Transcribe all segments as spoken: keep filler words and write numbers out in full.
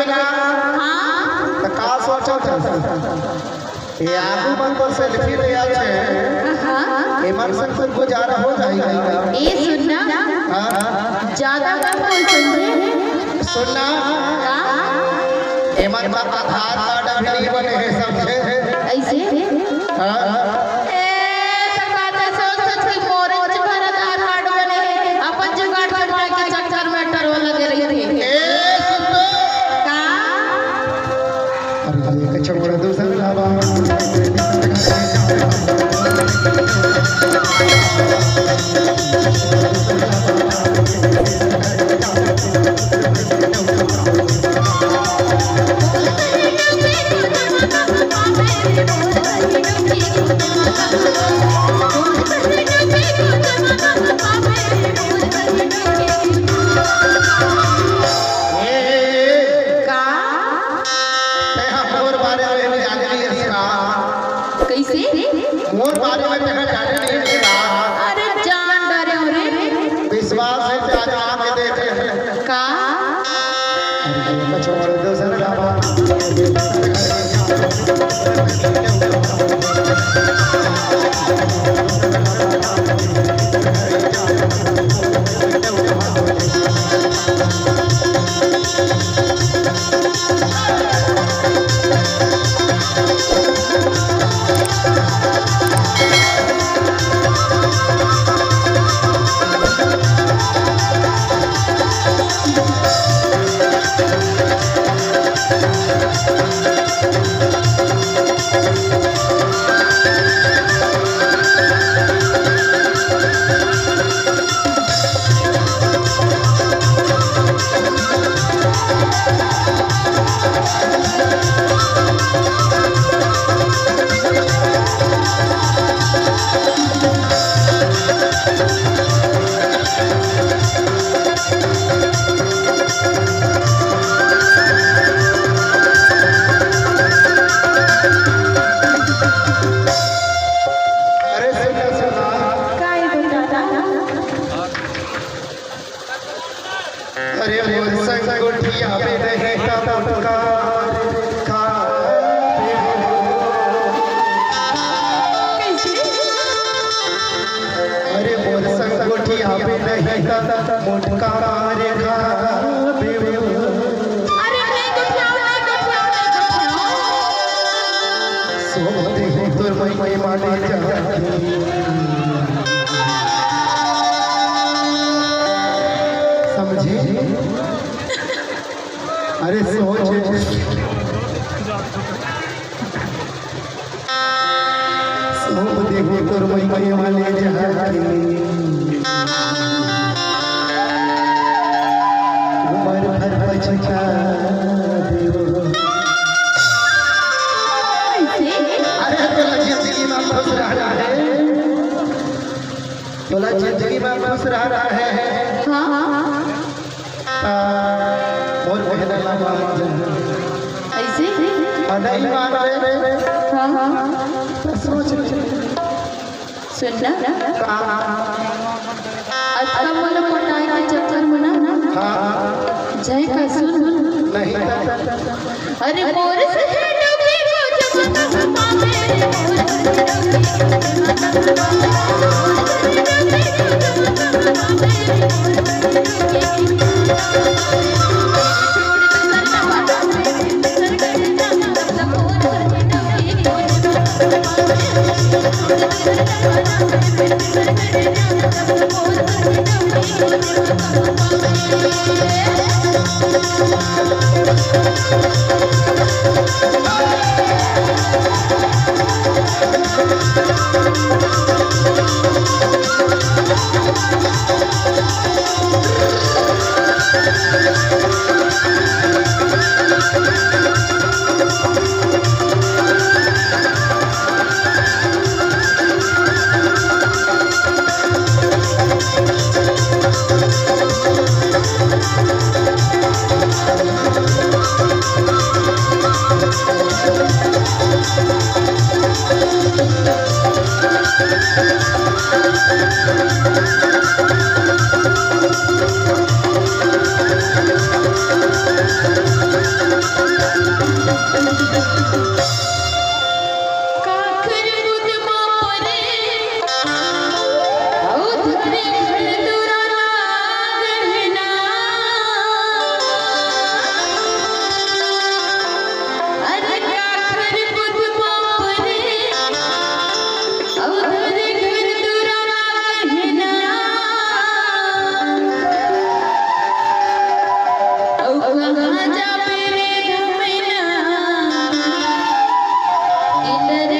हाँ। त का सोचत हस? ये आगू मन तो सेल्फी ले आथे। हाँ। एमन से कुछ गुजारा हो जाही का? ए सुन ना। हाँ। ज्यादा मत बोल, समझे? सुन ना। का? एमन का आधार कार्ड अभी नहीं बने हे सबके। ऐसे? हाँ। ए, त का त सोच सोच के मोरे च घर आधार कार्ड बने हे। अपन जुगाड़ जमाए के चक्कर में टरवा लगे रहिथे। ए, सुन तो। का? अरे, ये कछुआ दूसर लावा। ए, का? तेहा मोर बारे में नहीं जाने रहिस का? कैसे? मोर बारे में तेहा जाने नहीं रहिस का? अरे जान डरे हो रे। विश्वास हे त आज आके देख ले। का? अरे, ये कछुआ दूसर लावा। अरे सुन ना, सुन ना। काय बेटा? अरे मोर संग गोठियाबे नहीं त मोटका रे खाबे। कैसे? अरे मोर संग गोठियाबे नहीं त मोटका रे खाबे। अरे नहीं गोठियाओ, नहीं गोठियाओ, नहीं गोठियाओ। सोते हो तोर मई, मई माने जाके। समझे? अरे सोच, सोच देखो तोर मई, मई माने जाके। उमर भर पछता देवो। अरे तोला जिंदगी में खुश रहना हे, तोला जिंदगी में खुश रहना हे। हाँ, हाँ, हाँ। ता मोर कहना ला मान जा। ऐसे? हाँ, नहीं मान रे। हाँ, हाँ। तो सोच ले। सुन ना। का? अतका मोला पटाए के चक्कर में ना। हाँ। जय का सुन। नहीं। अरे मोर से डोके को जब तक पावे रे मोर।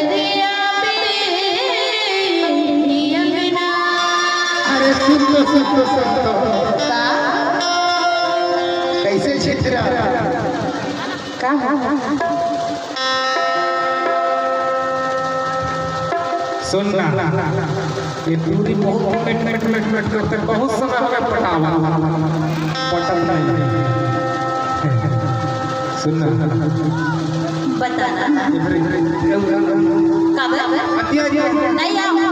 दिया मेरी अंगना। अरे सुन तो, सुन तो, सुन तो। का? कैसे छितरा? का? सुन ना, ये टूरी बहुत मेट मेट मेट मेट करथे, बहुत समय हमें पटावा, पटत नहीं। सुन ना, बताना। काबर? अतिया जी, नहीं आओ।